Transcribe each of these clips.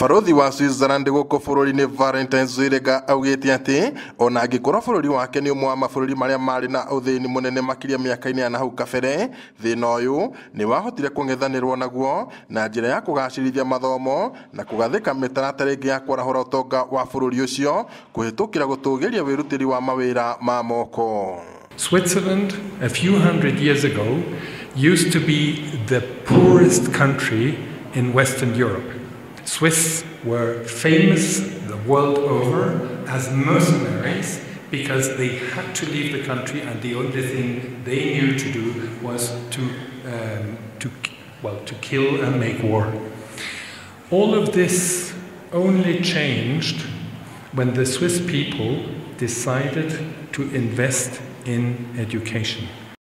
Barothi wa Switzerland gũkũ bũrũri-inĩ Valentine Zuirenga augĩte atĩ ona angĩkorwo bũrũri wake nĩ ũmwe wa mabũrũri marĩa marĩ na ũthĩni mũnene makĩria mĩaka-inĩ ya nahau kabere, thĩna ũyũ nĩ wahotire kũng'ethanĩrwo naguo na njĩra ya kũgacĩrithia mathomo na kũgathĩka mĩtaratara ĩngĩ ya kwarahũra ũtonga wa bũrũri ũcio kũhĩtũkĩra gũtũgĩria wĩrutĩri wa mawĩra ma moko. Switzerland, a few hundred years ago, used to be the poorest country in Western Europe. Swiss were famous the world over as mercenaries because they had to leave the country, and the only thing they knew to do was to kill and make war. All of this only changed when the Swiss people decided to invest in education.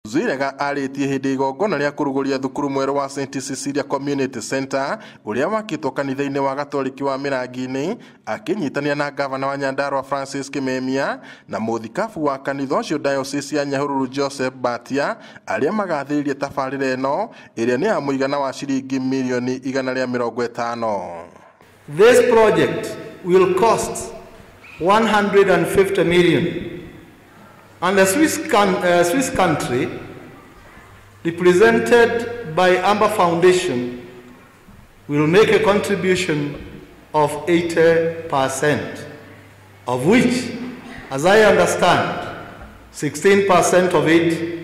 Zuirenga arĩtie hĩndĩ igongona rĩa kũrugũria thukuru mwerũ wa St Cecilia Community Center ũrĩa wakĩtwo kanitha-inĩ wa Gatoriki wa Mĩrangi-inĩ, akĩnyitania na gavana wa Nyandarua Francis Kimemia na mũthikabu wa kanitha ũcio Diocese ya Nyahururu Joseph Batia, arĩa magathĩrĩirie tabarĩra ĩno ĩrĩa nĩ ya mũigana wa ciringi mirioni 150. This project will cost 150 million. And the Swiss country, represented by Amber Foundation, will make a contribution of 80%, of which, as I understand, 16% of it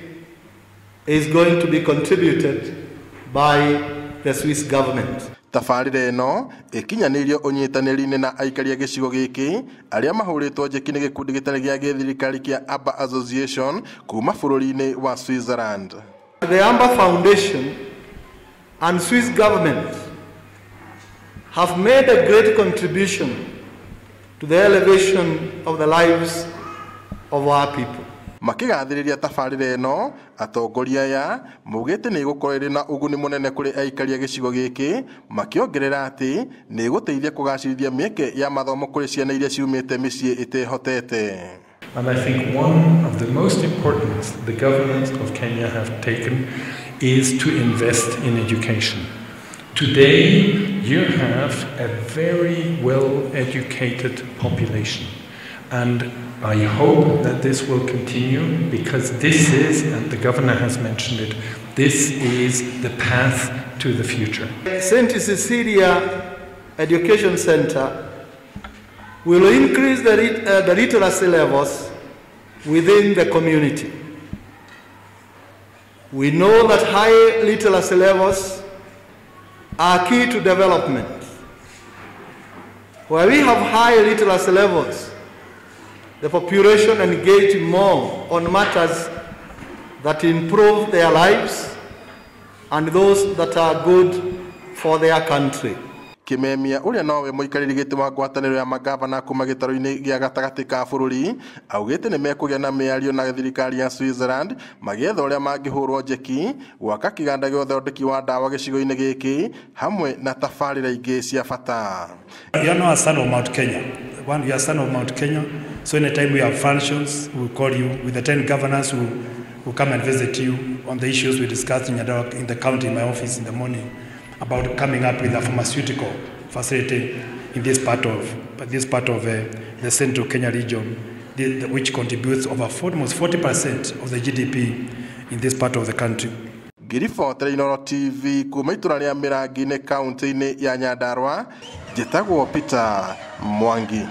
is going to be contributed by the Swiss government. Tabarĩra ĩno ĩkinyanĩirio ũnyitanĩri-inĩ na aikari a gĩcigo gĩkĩ arĩa mahũrĩtwo njeki nĩ gĩkundi gĩtarĩ gĩa gĩthirikari kĩa Amber Association kuma bũrũri-inĩ wa Switzerland. The Amber Foundation and Swiss government have made a great contribution to the elevation of the lives of our people. Makigathĩrĩria tabarĩra ĩno, atongoria aya maugĩte nĩ ĩgũkorwo ĩrĩ na ũguni mũnene kũrĩ aikari a gĩcigo gĩkĩ, makĩongerera atĩ nĩ ĩgũteithia kũgacĩrithia mĩeke ya mathomo kũrĩ ciana iria ciumĩte mĩciĩ ĩtehotete. And I think one of the most important the government of Kenya have taken is to invest in education. Today you have a very well-educated population, and I hope that this will continue, because this is, and the governor has mentioned it, this is the path to the future. St. Cecilia Education Center will increase the literacy levels within the community. We know that high literacy levels are key to development. Where we have high literacy levels, the population engage more on matters that improve their lives and those that are good for their country. Kimemia ũrĩa nowe mũikarĩri gĩtĩ wa ngwatanĩro ya magavana kuma gĩtarũ-inĩ gĩa gatagatĩ ka bũrũri augĩte nĩ mekũgĩa na mĩario na thirikari ya Switzerland magĩetha ũrĩa mangĩhũrwo njeki gwaka kĩganda gĩa ũthondeki wa ndawa gĩcigo-inĩ gĩkĩ hamwe na tabarĩra ingĩ cia bata. You are not a son of Mount Kenya. One, you are son of Mount Kenya. So anytime we have functions, we call you with the 10 governors who will come and visit you on the issues we discussed in the county, in my office in the morning, about coming up with a pharmaceutical facility in this part of the Central Kenya region, which contributes over almost 40% of the GDP in this part of the country. Ngiribotera Inooro TV kuma itũra rĩa Mĩrangi-inĩ kaunti-inĩ ya Nyandarua, njĩtagwo Peter Mwangi.